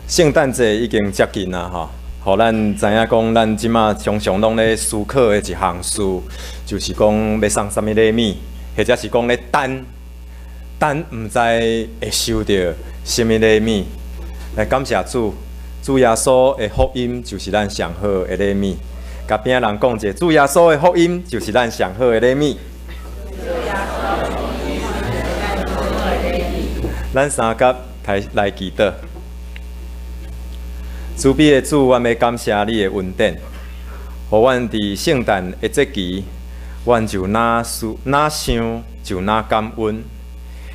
聖誕節已經接近啦，吼，予咱知影講，咱這馬常常攏咧思考的一項事，就是講欲送啥物禮物，或者是講咧等等，毋知會收著啥物禮物。來感謝主，主耶穌的福音就是咱上好的禮物。共邊仔人講者，主耶穌的福音就是咱上好的禮物。咱三甲來來祈禱。慈悲的主，阮欲感謝你的恩典，予阮佇聖誕的節期，阮就若思若想就若感恩，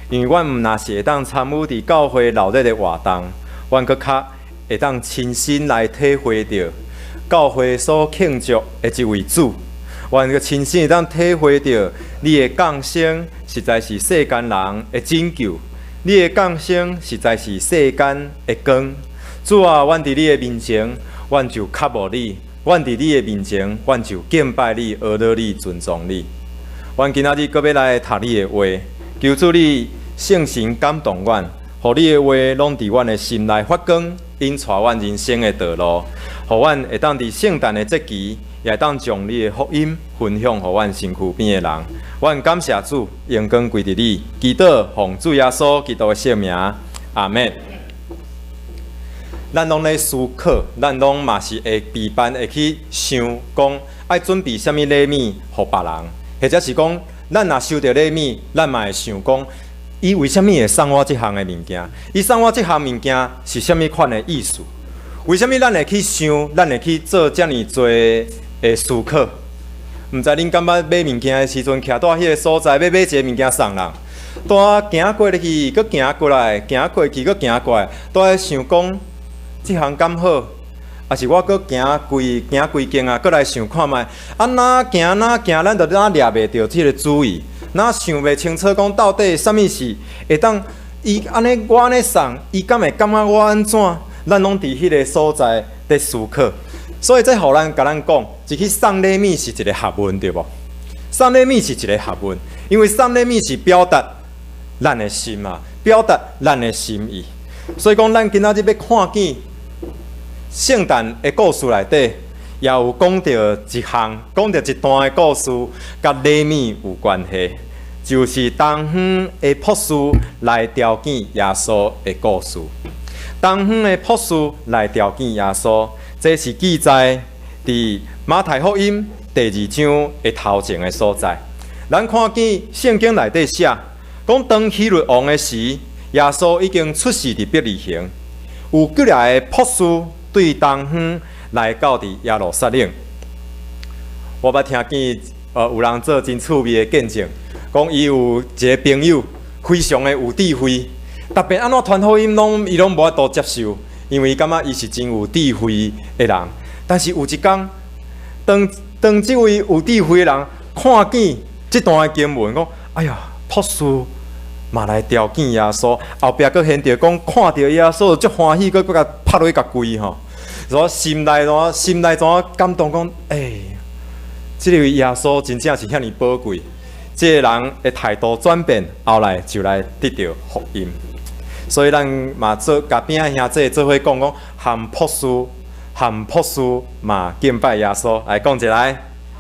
因為阮毋若是會當參與佇教會鬧熱的活動，阮閣較會當親身來體會著教會所慶祝的這位主，阮閣親身會當體會著你的降生，實在是世間人的拯救，你的降生實在是世間的光。主啊，阮佇你的面前，阮就渴慕你；阮佇你的面前，阮就敬拜你、阿羅你、尊崇你。阮今仔日閣欲來讀你的話，求主你聖神感動阮，予你的話攏佇阮的心內發光，引帶阮人生的道路，予阮會當佇聖誕的節期，也會當將你的福音分享予阮身軀邊的人。阮感謝主，榮光歸佇你，祈禱奉主耶穌基督的聖名，阿們。咱攏咧思考，咱攏嘛是會備辦，會去想講愛準備啥物禮物予別人，或者是講咱若收著禮物，咱嘛會想講，伊為啥物會送我這項的物件？伊送我這項物件是啥物款的意思？為啥物咱會去想，咱會去做遮爾濟的思考？毋知恁感覺買物件的時陣，徛佇彼個所在，欲買一个物件送人，拄行過去，閣行過來，行過去，閣行過來，都愛想講，這項敢好，抑是我閣行幾行幾間啊，閣來想看覓。啊，若行若行，咱就若掠袂著這个主意，若想袂清楚，講到底啥物是會當伊按呢，我按呢送，伊敢會感覺我按怎？咱攏佇彼个所在佇思考。所以這予咱共咱講，一去送禮物是一个學問，對無？送禮物是一个學問，因為送禮物是表達咱的心啊，表達咱的心意。所以講，咱今仔日欲看見聖誕的故事內底，也有講著一項，講著一段的故事，佮禮物有關係，就是東方的博士來朝見耶穌的故事。東方的博士來朝見耶穌，這是記載佇馬太福音第二章的頭前的所在。咱看見聖經內底寫，講當希律王的時，耶穌已經出世佇伯利恆，有幾个博士對東方來到佇耶路撒冷。我捌聽見，有人做真趣味的見證，講伊有一个朋友非常的有智慧，逐遍按怎傳福音攏伊攏無法度接受，因為伊感覺伊是真有智慧的人。但是有一工，當當這位有智慧的人看見這段的經文，講：哎呀，博士嘛來朝見耶穌，後壁閣現著講看著耶穌足歡喜，閣閣共拍落去共跪吼，所以心內怎心內怎感動講，欸，這位耶穌真正是遐爾寶貴，這个人的態度轉變，後來就來得著福音。所以咱嘛做共邊仔兄弟做伙講講，含博士含博士嘛敬拜耶穌，來講一來。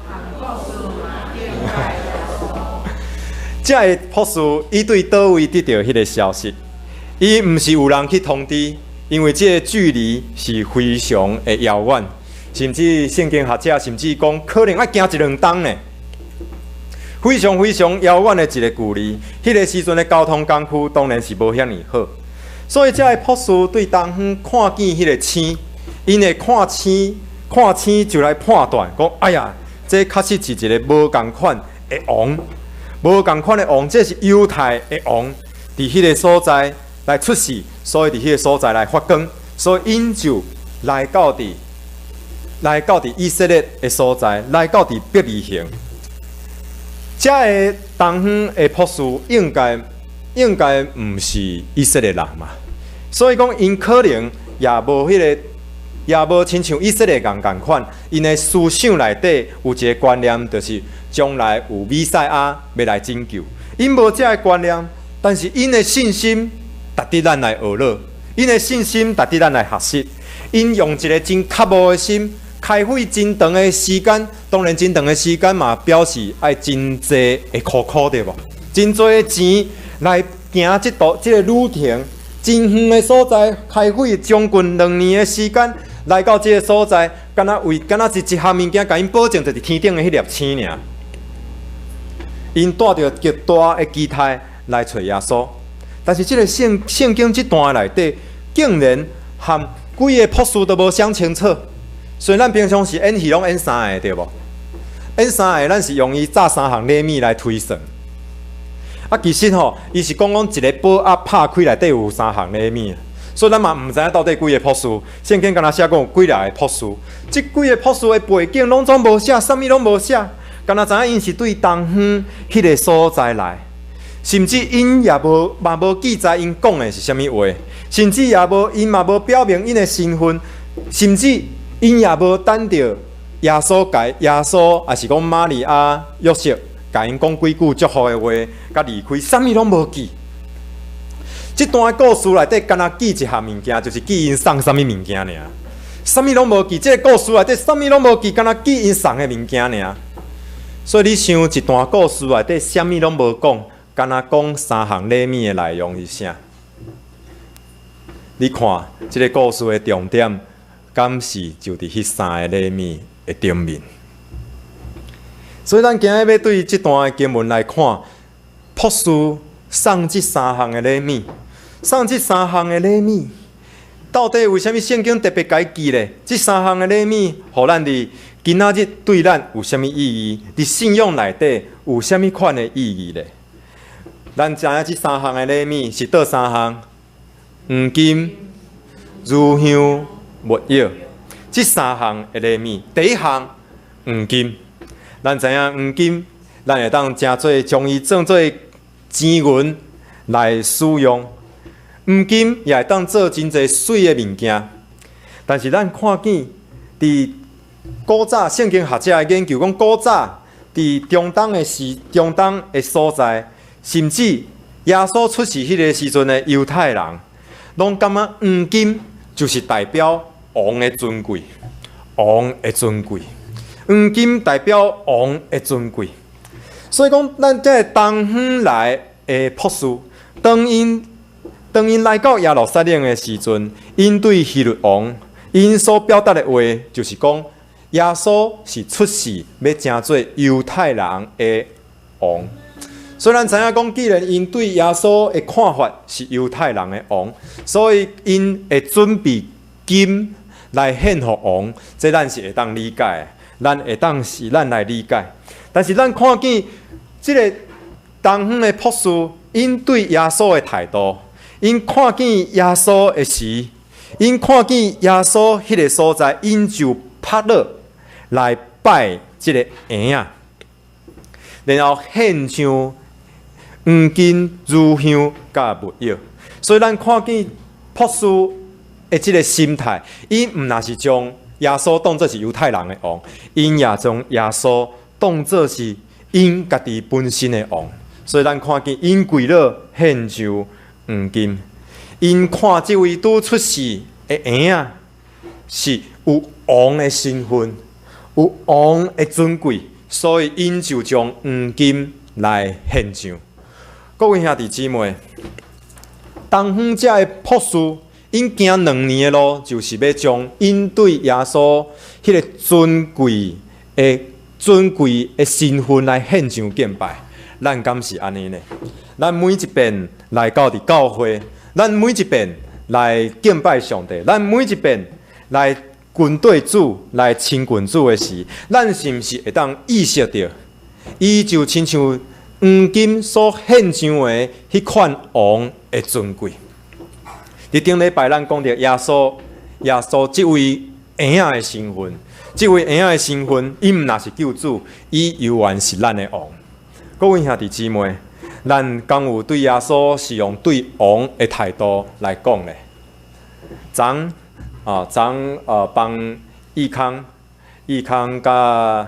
含博士嘛敬拜耶穌。這个博士伊對佗位得著彼个消息？伊毋是有人去通知，因為這个距離是非常的遙遠，甚至聖經學者甚至講可能愛行一兩冬呢，非常非常遙遠的一个距離。彼个時陣的交通工具當然是無遐爾好，所以這个博士對東方看見彼个星，𪜶會看星，看星就來判斷講：哎呀，這確實是一个無仝款的王。無仝款的王，這是猶太的王，佇彼个所在來出世，所以佇彼个所在來發光，所以𪜶就來到佇以色列的所在，來到佇伯利恆。這个東方的博士應該毋是以色列人嘛，所以講𪜶可能也無彼个，也無親像以色列人仝款，𪜶的思想內底有一个觀念，就是將來有彌賽亞欲來拯救。𪜶無這个觀念，但是𪜶的信心值得咱來學了。𪜶的信心值得咱來學習。𪜶用一个真渴慕的心，開費真長的時間，當然真長的時間嘛，表示愛真濟的苦苦對無？真濟的錢來行這途這个旅程，真遠的所在，開費將近2年的時間來到這个所在，敢若為敢若是一項物件，共𪜶保證就是天頂的彼粒星爾。𪜶帶著極大的期待來揣耶穌，但是這个聖經這段內底，竟然含幾个博士都無寫清楚。雖然咱平常時演戲攏演三个對無？演三个，咱是用伊紮三項禮物來推算。啊，其實吼，伊是講講一个寶盒拍開內底有三項禮物，所以咱嘛毋知影到底幾个博士。聖經敢若寫講有幾若個博士，這幾个博士的背景攏總無寫，啥物攏無寫，敢若知影𪜶是對東方彼个所在來，甚至𪜶也無嘛無記載𪜶講的是啥物話，甚至也無𪜶嘛無表明𪜶的身份，甚至𪜶也無等著耶穌共耶穌，抑是講瑪利亞、約瑟，共𪜶講幾句祝福的話，佮離開，啥物攏無記。這段故事內底，敢若記一項物件，就是記𪜶送啥物物件爾，啥物攏無記。這个故事內底，啥物攏無記，敢若記𪜶送的物件爾。所以你想一段故事內底，啥物攏無講，敢若講三項禮物的內容是啥？你看這个故事的重點，敢是就佇彼三个禮物的頂面。所以咱今日欲對這段的經文來看，博士送這三項的禮物，送這三項的禮物，到底為啥物聖經特別共伊記咧？這三項的禮物，予咱佇今仔日對咱有啥物意義？佇信仰內底有啥物款的意義咧？咱知影這三項的禮物是佗三項？黃金、乳香、沒藥，這三項的禮物。第一項黃金，咱知影黃金，咱會當誠濟將伊當做錢銀來使用。黃金也會當做真濟媠的物件，但是咱看見佇古早聖經學者的研究講，古早佇中東的時，中東的所在，甚至耶穌出世彼个時陣的猶太人，攏感覺黃金就是代表王的尊貴，王的尊貴，黃金代表王的尊貴。所以講，咱這个東方來的博士，當𪜶來到耶路撒冷的時陣，𪜶對希律王，𪜶所表達的話，就是講耶穌是出世欲成做猶太人的王。所以咱知影講，既然𪜶對耶穌的看法是猶太人的王，所以𪜶會準備金來獻予王，這咱是會當理解的，咱會當是咱來理解。但是咱看見這个東方的博士，𪜶對耶穌的態度，𪜶看見耶穌的時，𪜶看見耶穌彼个所在，𪜶就趴落來拜這个嬰仔，然後獻上黃金、乳香佮沒藥。所以咱看見博士的這个心態，伊毋若是將耶穌當做是猶太人的王，𪜶也將耶穌當做是𪜶家己本身的王。所以咱看見𪜶跪落獻上黃金，𪜶看這位拄出世的嬰仔是有王的身份，有王的尊貴，所以𪜶就將黃金來獻上。各位兄弟姊妹，東方遮的博士，𪜶行2年的路，就是欲將𪜶對耶穌彼个尊貴的身份來獻上敬拜。咱敢是按呢呢？咱每一遍來到佇教會，咱每一遍來敬拜上帝，咱每一遍來跟綴主、來親近主的時，咱是毋是會當意識著，伊就親像黃金所獻上的彼款王的尊貴？佇頂禮拜咱講著耶穌，耶穌這位嬰仔的身份，這位嬰仔的身份，伊毋若是救主，伊猶原是咱的王。各位兄弟姊妹，咱敢有對耶穌是用對王的態度來講咧？昨啊，昨幫義康、義康佮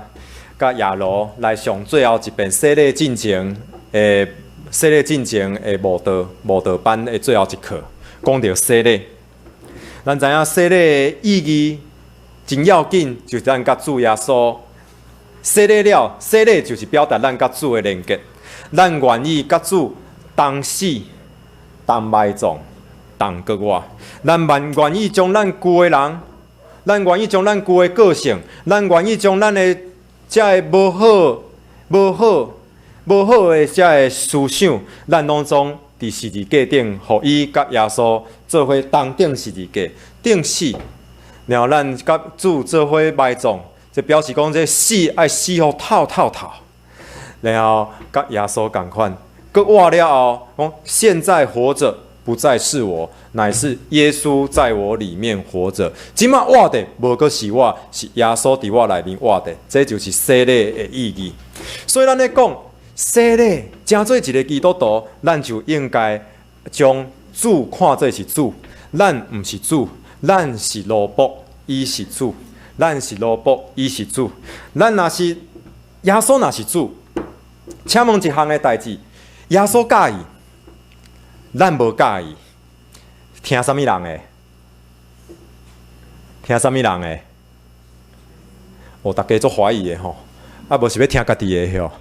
亞羅來上最後一遍洗禮進前的洗禮進前的慕道慕道班的最後一課，講著洗禮。咱知影洗禮的意義真要緊，就是咱佮主耶穌洗禮了，洗禮就是表達咱佮主的連結。咱願意佮主同死、同埋葬、同復活。咱願意將咱舊的人，咱願意將咱舊的個性，咱願意將咱的這个無好、無好、無好的這个思想，咱攏總佇十字架頂，予伊佮耶穌做伙同釘十字架，釘死，然後咱佮主做伙埋葬，這表示講這死愛死予透透透，然後佮耶穌仝款，閣活了後，講現在活著不再是我，乃是耶穌在我裡面活著。這馬活的無閣是我，是耶穌佇我內面活的，這就是洗禮的意義。所以咱咧講洗禮，成做一个基督徒，咱就應該將主看做是主，咱毋是主，咱是奴僕，伊是主，咱是奴僕，伊是主。咱若是耶穌，若是主，請問一項的代誌，耶穌佮意，咱無佮意，聽啥物人的？聽啥物人的？哦，大家足懷疑的吼，啊，無是欲聽家己的吼，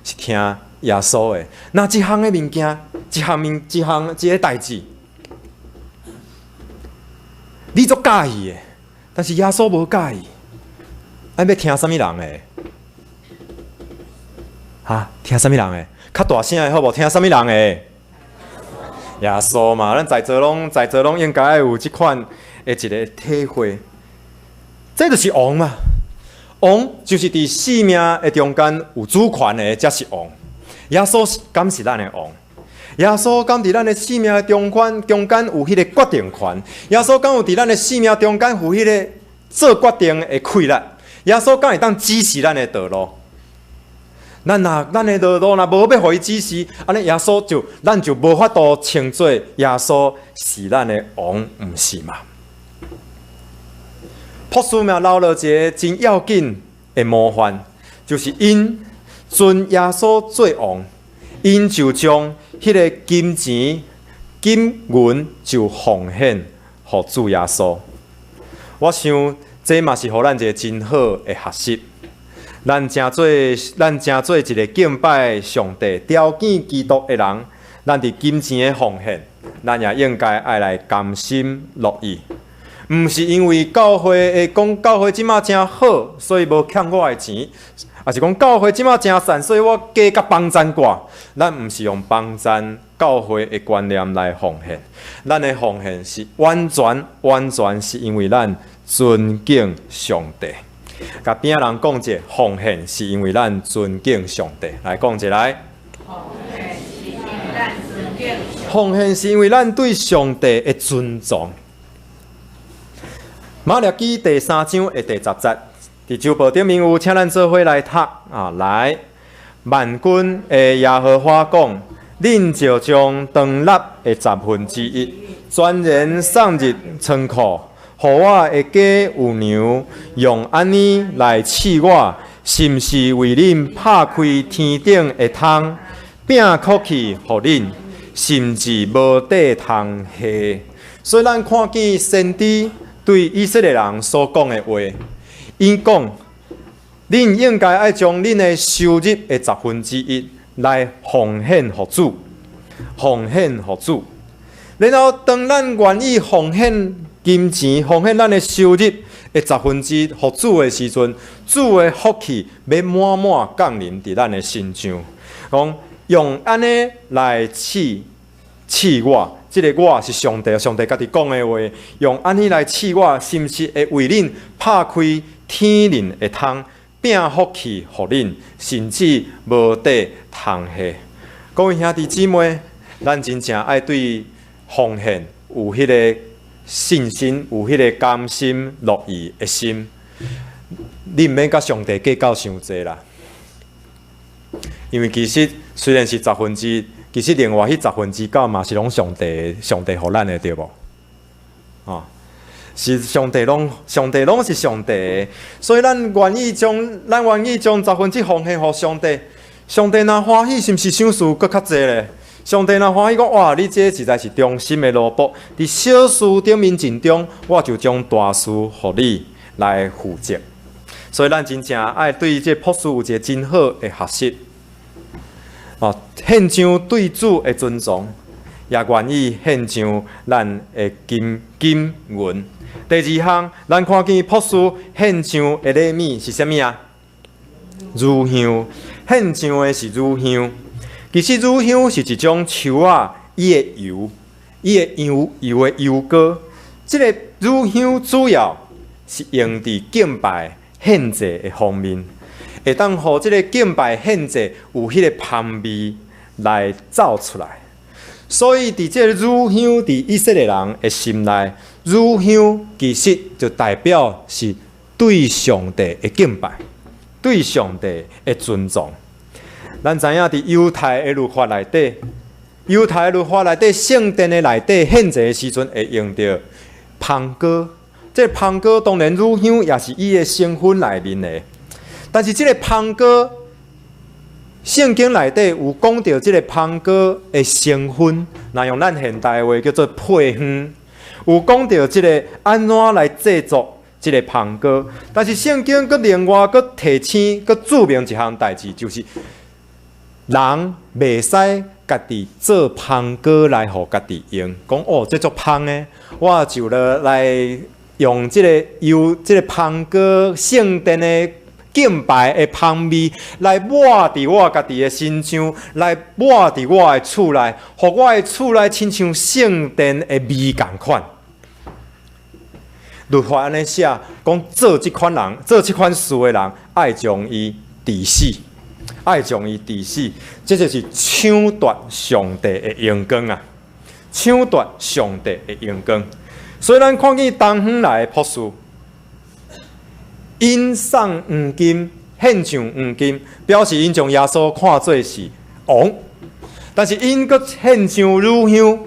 是聽耶穌的。那這項的物件，這項物，這項這个代誌，你足佮意的，但是耶穌無佮意，咱欲聽啥物人的？哈，聽啥物人的？較大聲的好無？聽啥物人的？耶穌嘛，咱在座攏在座攏應該有這款的一个體會。這就是王嘛，王就是佇生命的中間有主權的，才是王。耶穌敢是咱的王？耶穌敢佇咱的生命的中間有彼个決定權？耶穌敢有佇咱的生命中間有彼个做決定的氣力？耶穌敢會當指示咱的道路？咱若咱的道路若無欲予伊指示，按呢耶穌就咱就無法度稱做耶穌是咱的王，毋是嘛？朴司命留落一个真要緊的模範，就是𪜶尊耶穌做王，𪜶就將彼个金錢、金銀就奉獻予主耶穌。我想這嘛是予咱一个真好的學習。咱成做一个敬拜上帝、朝見基督的人，咱佇金錢的奉獻，咱也應該愛來甘心樂意。毋是因為教會會講教會這馬誠好，所以無欠我的錢，抑是講教會這馬誠善，所以我加佮幫贊寡。咱毋是用幫贊教會的觀念來奉獻，咱的奉獻是完全完全是因為咱尊敬上帝。共邊仔人講者，奉獻是因為咱尊敬上帝。來講一來。奉獻是因為咱尊敬。奉獻是因為咱對上帝的尊重。瑪拉基第三章的第十節，佇周報頂面有，請咱做伙來讀啊！來，萬軍的耶和華講：恁就將當納的十分之一，全然送入倉庫，予我的家有糧，用按呢來試我，是毋是為恁拍開天頂的窗，餅福氣予恁，甚至無地通下。所以咱看見先知對以色列人所講的話，𪜶講：恁應該愛將恁的收入的十分之一來奉獻予主，奉獻予主。然後，當咱願意奉獻金錢、奉獻咱的收入的十分之一予主的時陣，主的福氣欲滿滿降臨佇咱的身上。講用按呢來試試我，這个我是上帝，上帝家己講的話，用按呢來試我，是毋是會為恁拍開天靈的窗，餅福氣予恁，甚至無地通下。各位兄弟姊妹，咱真正愛對奉獻有彼个信心，有彼个甘心樂意的心。你毋免佮上帝計較傷濟啦，因為其實雖然是十分之一，其實另外彼十分之九嘛是攏上帝，上帝予咱的對無？哦，是上帝攏，上帝攏是上帝的，所以咱願意將十分之一奉獻予上帝，上帝若歡喜，是毋是賞賜閣較濟咧？上帝若歡喜講，哇！你這實在是忠心的奴僕，佇小事頂面盡忠，我就將大事予你來負責。所以咱真正愛對這服侍有一個真好的學習。哦，獻上對主的尊崇，也願意獻上咱的金金銀。第二項，咱看見僕侍獻上的禮物是啥物啊？乳香，獻上的是乳香。其實乳香是一種樹仔，伊的油，伊的油油的油膏。這個乳香主要是用佇敬拜獻祭的方面，會當予這個敬拜獻祭有彼個芳味來走出來。所以，佇這個乳香佇以色列人的心內，乳香其實就代表是對上帝的敬拜，對上帝的尊重。咱知影佇猶太的律法內底，猶太律法內底聖殿的內底獻祭的時陣會用著芳膏，這個芳膏當然乳香也是伊的成分內面的，但是這個芳膏，聖經內底有講著這個芳膏的成分，若用咱現代話叫做配方，有講著這個按怎來製作這個芳膏，但是聖經閣另外閣提醒、閣註明一項代誌，就是人袂使家己做芳膏來予家己用，講哦，這足芳的，我就落來用這個油、這個芳膏聖殿的敬拜的芳味來抹佇我家己的身上，來抹佇我的厝內，予我的厝內親像聖殿的味仝款。律法按呢寫，講做這款人、做這款事的人，愛將伊治死。愛將伊治死，這就是搶奪上帝的榮光啊！搶奪上帝的榮光。所以咱看見東方來的僕侍，𪜶送黃金，獻上黃金，表示𪜶將耶穌看做是王。但是𪜶閣獻上乳香，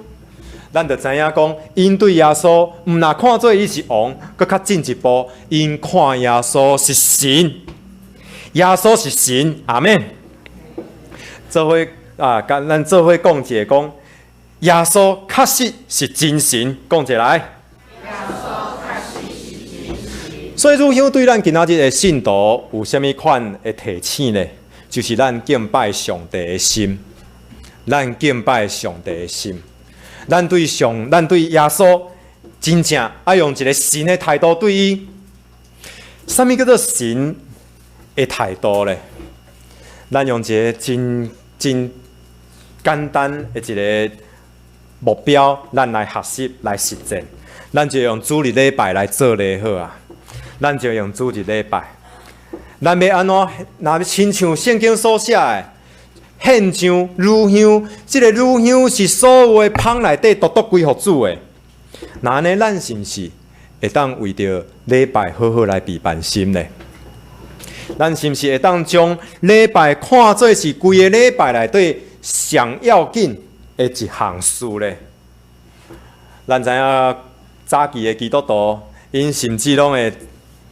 咱就知影講，𪜶對耶穌毋若看做伊是王，閣較進一步，𪜶看耶穌是神。耶穌是神，阿們。做伙啊，共咱做伙講一下講，耶穌確實是真神，講一下來。耶穌確實是真神。所以乳香對咱今仔日的信徒有啥物款的提醒呢？就是咱敬拜上帝的心，咱敬拜上帝的心，咱對耶穌真正愛用一個神的態度對伊。啥物叫做神的態度咧？咱用一個真真簡單的一個目標，咱來學習來實踐。咱就用主日禮拜來做例好啊！咱就用主日禮拜，咱欲按怎？若親像聖經所寫的，獻上乳香，這個乳香是所有的香內底獨獨歸予主的。若按呢，咱是毋是會當為著禮拜好好來備辦心呢？咱是毋是會當將禮拜看做是規个禮拜內底上要緊的一項事呢？咱知影早期的基督徒，𪜶甚至攏會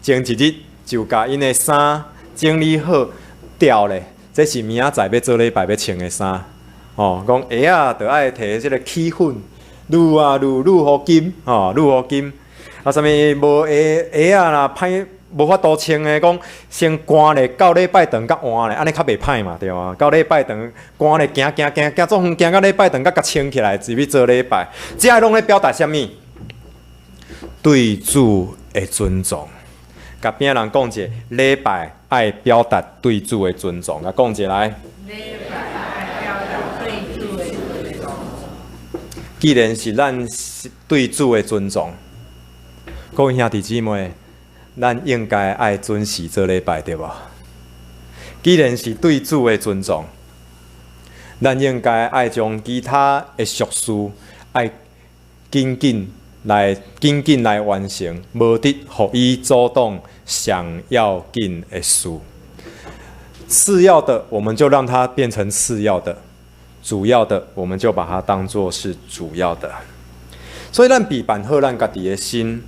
前一日就共𪜶的衫整理好吊咧，這是明仔載欲做禮拜欲穿的衫。哦，講鞋仔著愛提這個起粉，滷啊滷滷予金，吼，滷予金。啊，啥物無鞋鞋仔若歹無法度穿的，講先乾咧，到禮拜頓才換咧，按呢較袂歹嘛，對無？到禮拜頓乾咧，行行行行足遠，行到禮拜頓才共穿起來，入去做禮拜。這攏咧表達啥物？對主的尊重。共邊仔人講者，禮拜愛表達對主的尊重。共講者來。禮拜愛表達對主的尊重。既然是咱對主的尊重，各位兄弟姊妹，咱應該愛準時做禮拜，對無？既然是對主的尊重，咱應該愛將其他的俗事愛緊緊來、緊緊來完成，無得予伊阻擋上要緊的事。次要的，我們就讓它變成次要的；主要的，我們就把它當作是主要的。所以，咱備辦好咱家己的心，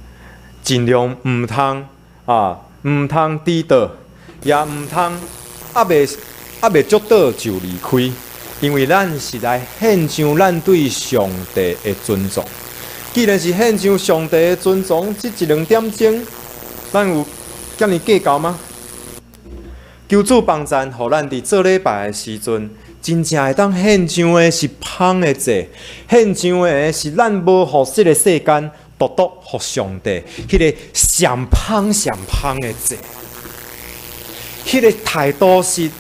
盡量毋通啊，毋通跌倒，也毋通猶未猶未觸倒就離開，因為咱是來獻上咱對上帝的尊崇。既然是獻上上帝的尊崇，這一兩點鐘，咱有遮爾計較嗎？求主幫贊，予咱佇做禮拜的時陣，真正會當獻上的是芳的祭，獻上的是咱無服侍的世間，獨獨予上帝，彼個上芳上芳的祭，彼個態度是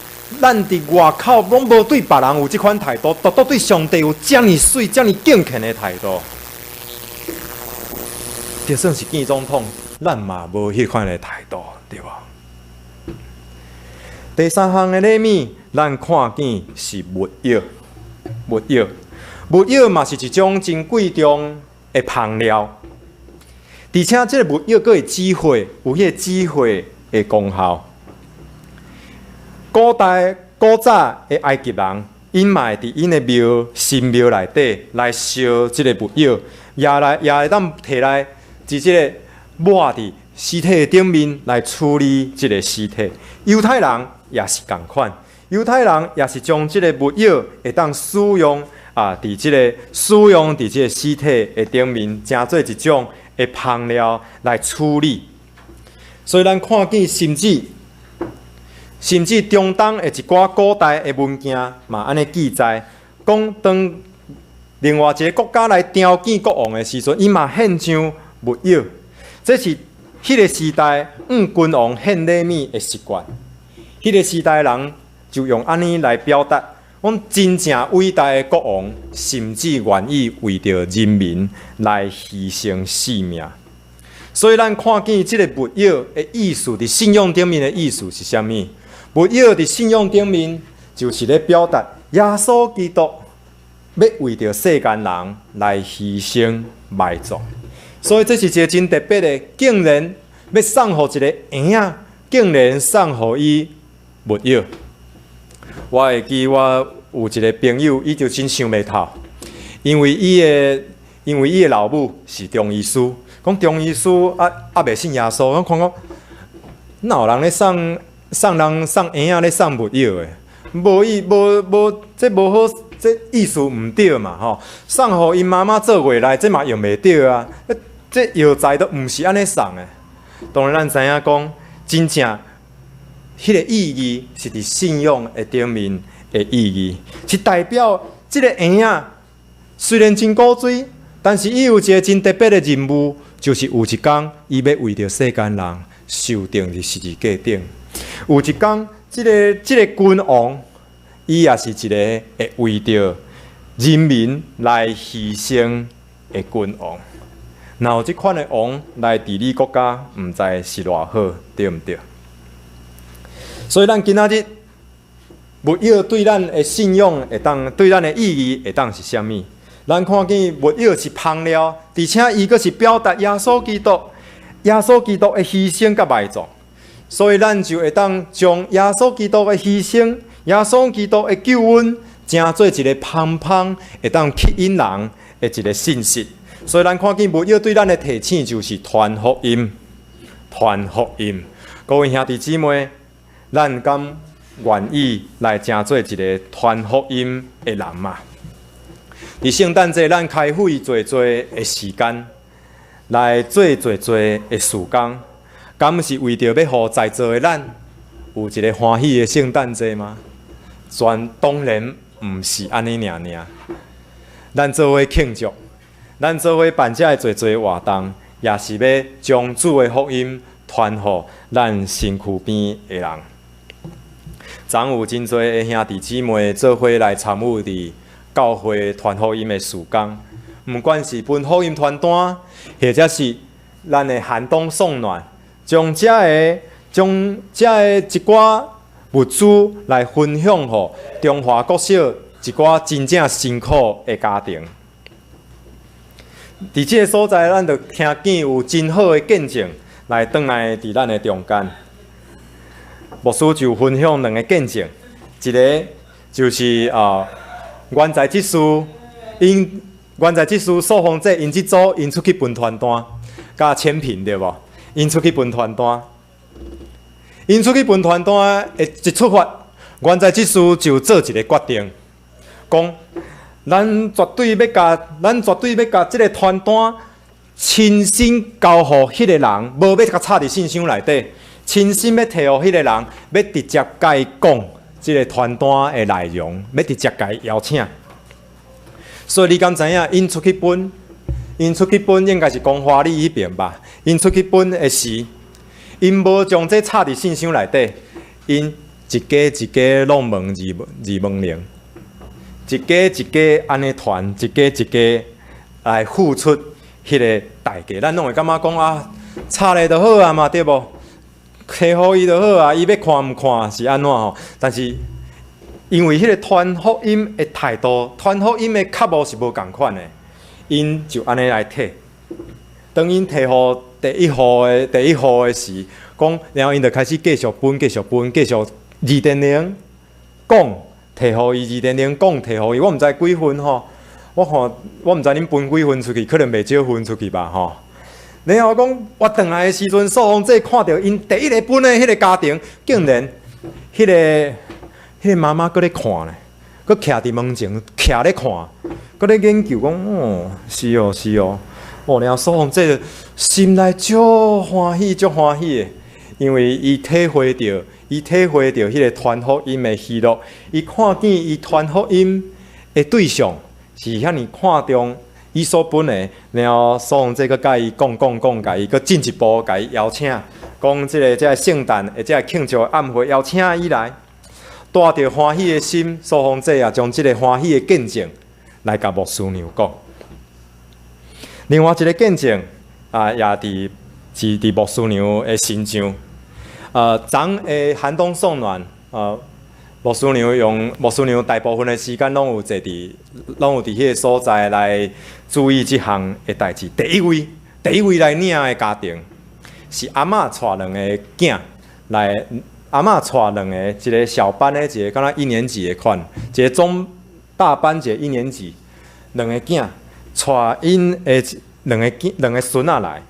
咱佇外口攏無對別人有這款態度，獨獨對上帝有遮爾媠、遮爾敬虔的態度。就算是見總統，咱嘛無彼款的態度，對無？第三項的禮物，咱看見是沒藥，沒藥，沒藥嘛是一種真貴重的芳料，而且這個沒藥閣會止血，有彼個止血的功效。古代古早的埃及人，𪜶嘛會佇𪜶的廟神廟內底來燒這個沒藥，也來也會當提來佇這個抹佇屍體的頂面來處理這個屍體。猶太人也是仝款，猶太人也是將這個沒藥會當使用啊，佇這個使用佇這個屍體的頂面，成做一種的芳料來處理。所以咱看見甚至中東的一寡古代的文件嘛，按呢記載，講當另外一個國家來召見國王的時陣，伊嘛獻上沒藥。這是彼個時代向君王獻禮物的習慣。彼個時代人就用按呢來表達，講真正偉大的國王，甚至願意為著人民來犧牲性命。所以咱看見這個沒藥的意思，佇信仰頂面的意思是啥物？沒藥佇信仰頂面，就是咧表達耶穌基督欲為著世間人來犧牲埋葬。所以這是一個真特別的，竟然欲送予一個嬰仔，竟然送予伊沒藥。我會記我有一個朋友，伊就真想袂透，因為伊的老母是中醫師，講中醫師啊猶未信耶穌，我看講哪有人咧送送人送嬰仔咧送沒藥的？無意無無，這無好，這意思毋對嘛吼。送予𪜶媽媽做月內，這嘛用袂著啊。這藥材都毋是按呢送的。當然，咱知影講，真正彼個意義是佇信仰的頂面的意義，是代表這個嬰仔雖然真古錐，但是伊有一個真特別的任務，就是有一工伊欲為著世間人受釘佇十字架頂。有一工，這個君王，伊也是一個會為著人民來犧牲的君王。若有這款的王來治理國家，毋知是偌好，對毋對？所以咱今仔日沒藥對咱的信仰會當對咱的意義會當是啥物？咱看見沒藥是芳料，而且伊閣是表達耶穌基督、耶穌基督的犧牲佮埋葬。所以咱就會當將耶穌基督的犧牲、耶穌基督的救恩，成做一個芳芳會當吸引人的一個信息。所以咱看見沒藥對咱的提醒就是傳福音，傳福音。各位兄弟姊妹，咱敢願意來成做一個傳福音的人嗎？佇聖誕節，咱開費濟濟的時間來做濟濟的事工，敢是為著欲予在座的咱有一個歡喜的聖誕節嗎？全當然毋是按呢爾爾。咱做伙慶祝，咱做伙辦這个濟濟活動，也是欲將主的福音傳予咱身軀邊的人。昨有真濟的兄弟姊妹做伙來參與佇教會傳福音的事工，毋管是分福音傳單，或者是咱的寒冬送暖，將遮个一寡物資來分享予中華國小一寡真正辛苦的家庭。佇這个所在，咱就聽見有真好的見證來轉來佇咱的中間。牧師就分享兩個見證，一個就是啊，原在執事，𪜶原在執事素芳姐，𪜶這組𪜶出去分傳單，佮千平對無？𪜶出去分傳單，𪜶出去分傳單的一出發，原在執事就做一個決定，講咱絕對欲共這个傳單親身交予彼个人，無欲共插佇信箱內底，親身欲提予彼个人，欲直接共伊講這个傳單的內容，欲直接共伊邀請。所以你敢知影？𪜶出去分，應該是講華語彼爿吧？𪜶出去分的時，𪜶無將這插佇信箱內底，𪜶一家一家攏問二二門鈴，一家一家按呢傳，一家一家來付出彼个代價。咱攏會感覺講啊，插咧就好啊嘛，對無？提予伊就好啊，伊欲看毋看是按怎吼？但是因為彼个傳福音的態度、傳福音的腳步是無仝款的，𪜶就按呢來提。當𪜶提予第一戶的時，講，然後𪜶就開始繼續分、繼續分、繼續2.0講，提予伊2.0講，提予伊。我毋知幾份吼，我看我毋知恁分幾份出去，可能袂少分出去吧吼。然後講我轉來的時陣，蘇鳳姐看著𪜶第一个分的彼个家庭，竟然彼个媽媽閣咧看咧，閣徛佇門前，徛咧看，閣咧研究講，哦，是哦，是哦，哦，然後蘇鳳姐心內足歡喜，足歡喜的，因為伊體會著彼个傳福音的喜樂，伊看見伊傳福音的對象是遐爾看重伊所分的，然後蘇鳳姐閣共伊講講講，共伊閣進一步共伊邀請，講這个聖誕或者慶祝暗會，邀請伊來。帶著歡喜的心，蘇鳳姐也將這个歡喜的見證來共牧師娘講。另外一个見證啊，也是佇牧師娘的身上。昨的寒冬送暖，牧師娘大部分的時間攏有佇彼个所在來注意這項的代誌。第一位來領的家庭是阿嬤帶兩个囝來。阿嬤帶兩个，一个小班的，一个敢若一年級的款，一个中大班，一个一年級，兩个囝帶𪜶的兩个囝兩个孫仔來，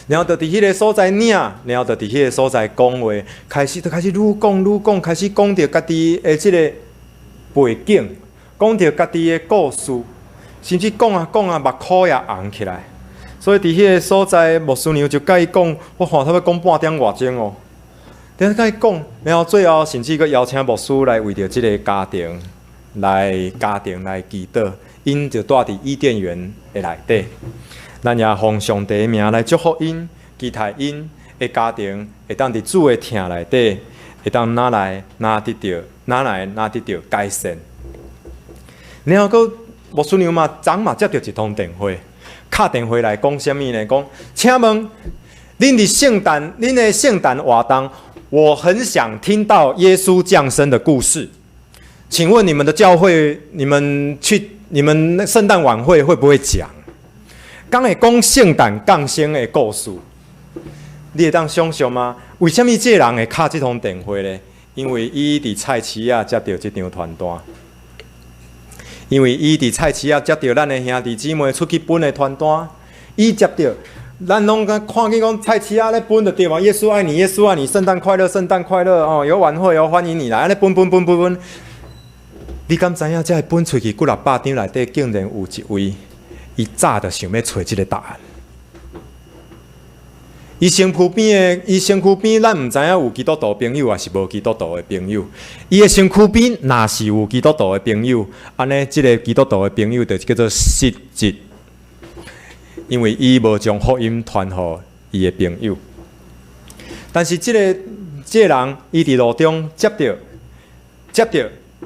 然後就佇彼个所在領，然後就佇彼个所在講話，開始愈講愈講，開始講著家己的這个背景，講著家己的故事，甚至講啊講啊，目箍也紅起來。所以佇彼个所在，牧師娘就共伊講，我看差不多講半點外鐘哦。等共伊講，然後最後甚至閣邀請牧師來為著這个家庭來祈禱，𪜶就蹛佇伊甸園的內底。咱也奉上帝的名來祝福𪜶，期待𪜶的家庭會當佇主的疼內底，會當愈來愈得著，愈來愈得著改善。然後閣牧師娘嘛，昨嘛接著一通電話，敲電話來講啥物呢？講，請問恁的聖誕活動，我很想聽到耶穌降生的故事，請問你們的教會，你們那聖誕晚會會不會講？敢會講聖誕降生的故事？你會當想像嗎？為啥物這个人會敲這通電話呢？因為伊佇菜市仔接著這張傳單，因為伊佇菜市仔接著咱的兄弟姊妹出去分的傳單，伊接著。咱攏看見講菜市仔咧分就對嘛，耶穌愛你，耶穌愛你，聖誕快樂，聖誕快樂哦，有晚會哦，歡迎你來，按呢分分分分分。你敢知影？這个分出去幾若百張內底，竟然有一位，伊早就想欲揣這个答案。伊身軀邊，咱毋知影有基督徒朋友，抑是無基督徒的朋友。伊的身軀邊若是有基督徒的朋友，按呢，這个基督徒的朋友就叫做失職。因為伊無將福音傳予伊的朋友，但是這个人，伊佇路中接著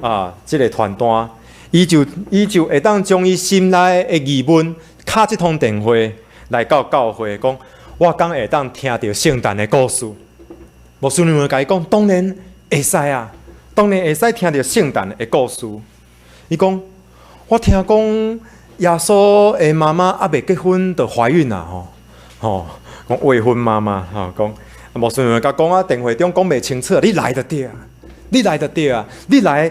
啊，這个傳單，伊就會當將伊心內的疑問，敲這通電話來到教會，講我敢會當聽著聖誕的故事。牧師娘共伊講，當然會使啊，當然會使聽著聖誕的故事。伊講，我聽講耶穌的媽媽猶未結婚就懷孕啦，吼，吼，講未婚媽媽，吼，講牧師娘共講啊，電話中講袂清楚，你來就對啊，你來就對啊，你來，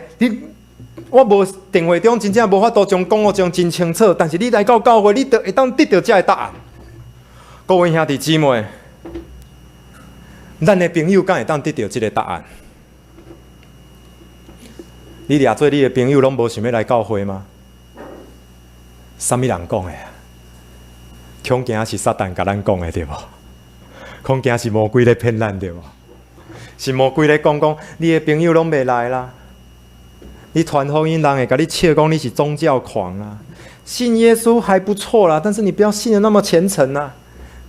我無電話中真正無法度將講予將真清楚，但是你來到教會，你就會當得著這个答案。各位兄弟姊妹，咱的朋友敢會當得著這个答案？你掠做你的朋友攏無想欲來教會嗎？啥物人講的啊？恐驚是撒旦共咱講的對無？恐驚是魔鬼咧騙咱對無？是魔鬼咧講講，你的朋友攏袂來啦。你傳福音，人會共你笑講你是宗教狂啊！信耶穌還不錯啦，但是你不要信得那麼虔誠啊！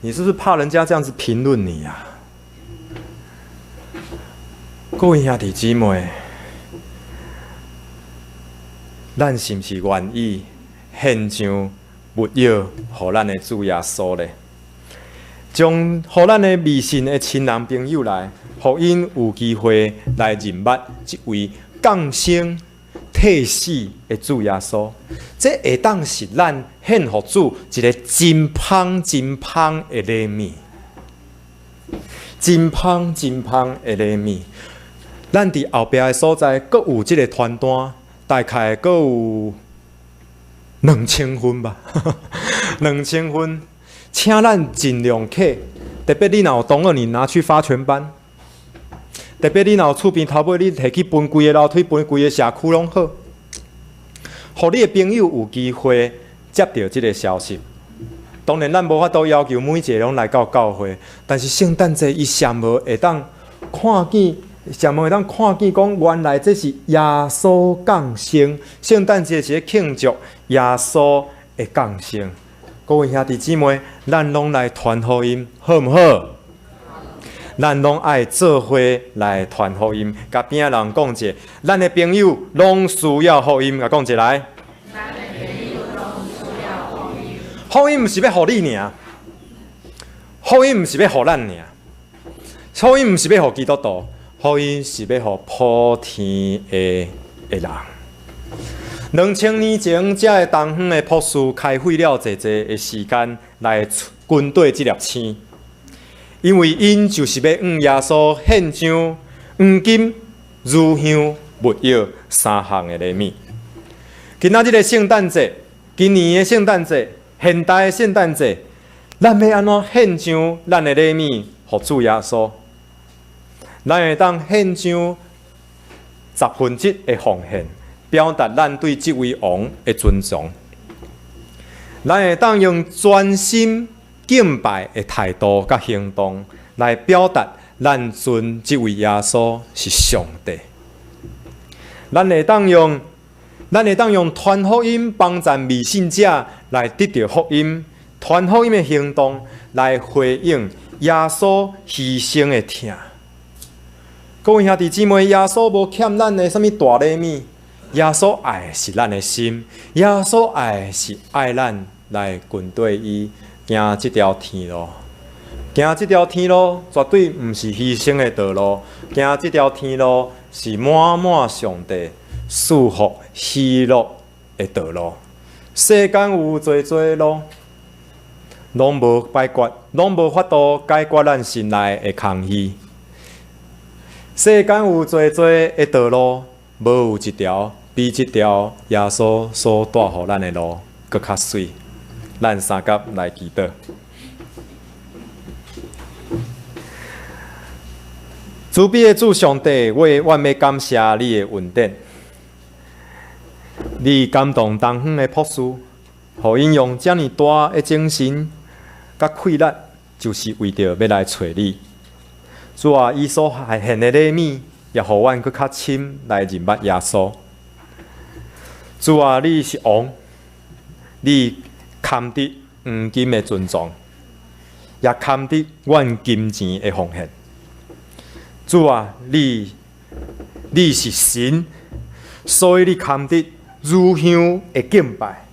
你是不是怕人家這樣子評論你啊？各位兄弟姊妹，咱是毋是願意獻上沒藥予咱的主耶穌咧？將予咱的未信的親人朋友來，予𪜶有機會來認捌這位降生替死的主耶穌。這會當是咱獻予主一个真芳真芳的禮物，真芳真芳的禮物。咱佇後壁的所在，閣有這个傳單，大概閣有2000份吧，2000份，請咱盡量客，特別你若有同學，你拿去發全班。特別你若有厝邊頭尾，你提去分規个樓梯，分規个社區攏好，予你的朋友有機會接著這个消息。當然，咱無法度要求每一个攏來到教會，但是聖誕節伊上無會當看見，上無會當看見講原來這是耶穌降生。聖誕節是咧慶祝耶穌的降生。各位兄弟姊妹，咱攏來傳福音，好毋好？咱攏愛做伙來傳福音，共邊仔人講一下，咱的朋友攏需要福音，共講一下來。咱的朋友攏需要福音。福音毋是欲予你爾，福音毋是欲予咱爾，福音毋是欲予基督徒，福音是欲予普天的的人。2000年前，這个東方的博士開費了濟濟的時間來跟綴這粒星。因為𪜶就是欲向耶穌獻上黃金、乳香、沒藥三項的禮物。今仔日的聖誕節，今年的聖誕節，現代的聖誕節，咱欲按怎獻上咱的禮物予主耶穌？咱會當獻上十分之一的奉獻，表達咱對這位王的尊崇。咱會當用專心敬拜的態度佮行動，來表達咱尊這位耶穌是上帝。咱會當用傳福音幫助未信者來得著福音，傳福音的行動來回應耶穌犧牲的疼。各位兄弟姊妹，耶穌無欠咱的啥物大禮物，耶穌愛的是咱的心，耶穌愛的是愛咱來跟綴伊行這條天路。行這條天路絕對毋是犧牲的道路，行這條天路是滿滿上帝賜福喜樂的道路。世間有濟濟路，攏無解決，攏無法度解決咱心內的空虛。世間有濟濟的道路，無有一條比這條耶穌所帶予咱的路閣較媠。咱三甲來祈禱。慈悲的主上帝，我阮欲感謝你的恩典。你感動東方的博士，予𪜶用遮爾大的精神佮氣力，就是為著欲來揣你。主啊，伊所獻的禮物，也予阮閣較深來認捌耶穌。主啊，你是王，你堪得黃金的尊重，也堪得阮金錢的奉獻。主啊，你是神，所以你堪得乳香的敬拜。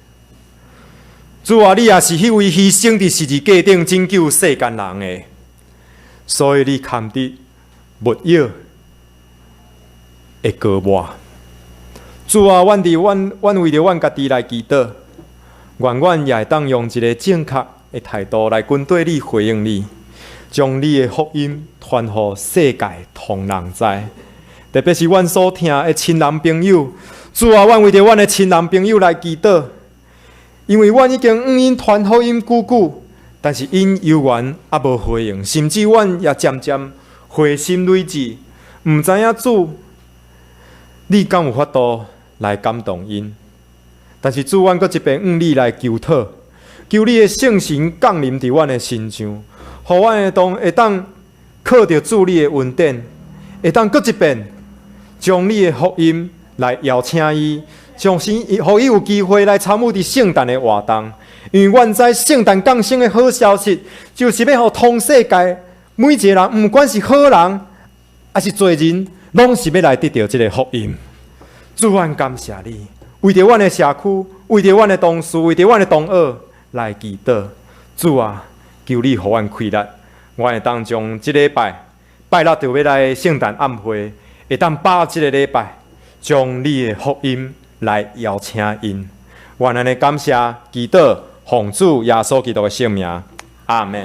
主啊，你也是彼位犧牲佇十字架頂拯救世間人的，所以你堪得沒藥的膏抹。主啊，阮佇阮阮為著阮家己來祈禱，願阮也會當用一个正確的態度來跟綴你回應你，將你的福音傳予世界同人知。特別是阮所疼的親人朋友，主啊，阮為著阮的親人朋友來祈禱，因為阮已經向𪜶傳福音久久，但是𪜶猶原猶無回應，甚至阮也漸漸灰心累志，毋知影主，你敢有法度來感動𪜶？但是主，阮閣一遍向你來求討，求你的聖神降臨佇阮的身上，予阮會當靠著主你的恩典，會當閣一遍將你的福音來邀請伊，將是予伊有機會來參與佇聖誕的活動。因為阮知聖誕降生的好消息，就是欲予通世界每一个人，毋管是好人抑是罪人，攏是欲來得著這个福音。主，阮感謝你，為著阮的社區，為著阮的同事，為著阮的同學來祈禱。主啊，求你予阮氣力，阮會當將這禮拜拜六就欲來聖誕暗會，會當把握這个禮拜，將你的福音來邀請𪜶。阮按呢感謝祈禱，奉主耶穌基督的聖名，阿們。